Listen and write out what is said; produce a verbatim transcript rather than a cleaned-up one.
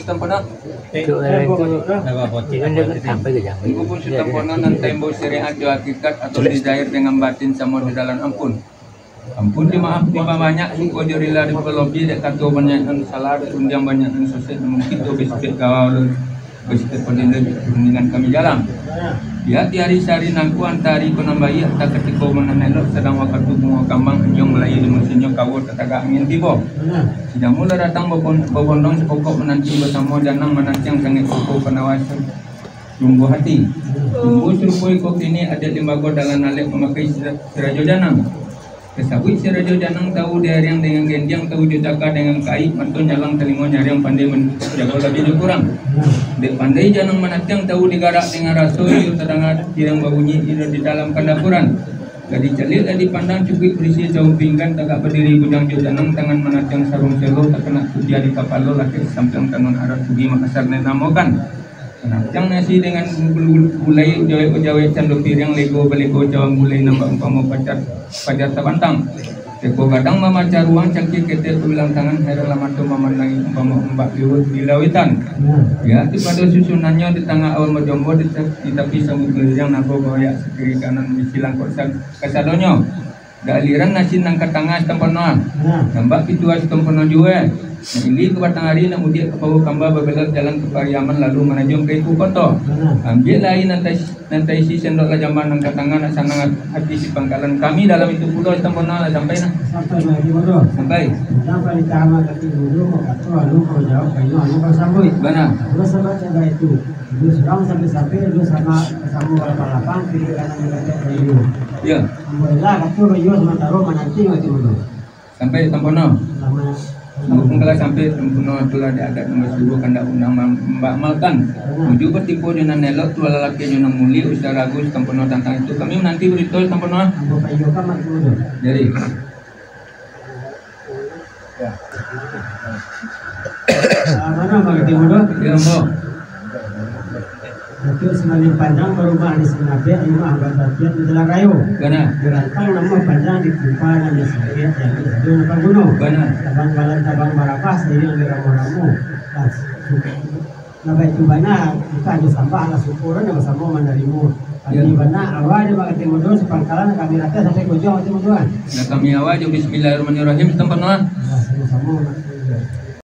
Sempurna. Itu orang itu, dia kan dia sampai ke jangan. Ibu pun sudah pernah nan taimbau syariat jo hakikat atau di zahir dengan batin samo di dalam ampun. Ampun dimaaf, dipabanyak, syukur jo rila dipalobi, dek kato banyak nan salah, dek rundiang banyak nan sasek, namun kito basipek gawa lo, basipek palindo, rundingan kami jalan. Di ati ari sahari nangku, antah ari ko nan baiak, antah katiko nan elok, sadang wakatu bungo kambang, anjuang malayi di musimnyo, kawo tatagak angin tibo. Sijamu lah datang babon-, babondong, sapokok mananti basamo, janang manantiang, sangaik kukuh panawa, sungguah hati. Tunggu sarupo iko kini, adaik limbago dalam alek mamakai sira-, sirajo janang. Tasabuik sirajo janang tawu diariang dengan gendiang, tawu jo caka dengan kaik, mato nyalang, talingo nyariang, pandai manjago labiah jo kurang. Dek pandai janang manantiang, tawu digarak dengan raso, iyo tadanga diriang babunyi, iyo di dalam kandapuran. Lah dicaliak, lah dipandang, cukuik barisi daun pinggan, tagak badiri bujang jo janang, tangan manantiang saruang selo, takana kupiah di kapalo, lakek sampiang tanun arak, Bugih Makassar nan namokan. Manantiang nasi dengan bulu-, gulai, jawek-jawek cando piriang, lego balego cawan gulai, nampak umpamo pacar, pajar tabantang. Teko gadang mamaca ruang, cangkia ketek babilang tangan, heran lah mato mamandangi, umpamo ombak liur di lautan. Ya, tu pado susunannyo di tangah awan bajombo, di ta-, di tapi samuik galiang, nago baoyak sakiri kanan, bisi langkok sa-, kasadonyo. Dak aliran nasi nan ka tangah, Sutan Pono. Nah. Tambak pituah, Sutan Pono, juo. Nak ilia ka batang ari, nak mudiak ka Pauah Kamba, babelok jalan ka Pariaman, lalu manajuang ka Ibu Koto. Nah. Ambiaklah aia nan tais-, nan taisi sendok, lah jamba nan ka tangah, nak sanang hati si pangkalan. Kami dalam itu pulo, Sutan Pono, lah sampai nah. Sampai, Pak Haji Bodoh. Sampai. Sampai di tahanan kaki dulu, mau kato, lalu mau jawab, kayu, anu, kau sambuik. Bana. Terus sampai tiba itu. Dulu surang sampai-sampai, dulu sama, sama lapang-lapang, kiri kanan dekat radio. Ya. Alhamdulillah, kata radio sementara menanti waktu dulu. Sampai Sutan Pono. Sama. Mumpung kalau sampai Sutan Pono, itulah di adat nomor sepuluh, kandak undang ma-, maamalkan. Benar. Tujuh bertipu jo nan elok, tu lalaki jo nan mulia, usah ragu Sutan Pono tentang itu. Kami menanti berita Sutan Pono. Ambo payokan waktu dulu. Jadi. Ah, mano Mak Kati Mudo? Ya, Ambo. Datuak Simalin Panjang barumah di Sinapiak, rumah batapian di Jalan Rayo. Bana. Dirantang namo panjang, ditimpa nan disiriak, jadi sado nan paguno. Bana. Tabang balan, tabang barabah, sairing di ramo-ramo. Nah, su-, Nah, baitu bana, bukan jo sambah lah, syukur nyo basamo manarimo. Tapi bana, awak jo Mak Kati Mudo, sapangkalan kami rata sampai ka ujuang Kati Mudo, kan? Nah, kami awak jo bismillahirrahmanirrahim, Sutan Pono. Nah, samo-samo.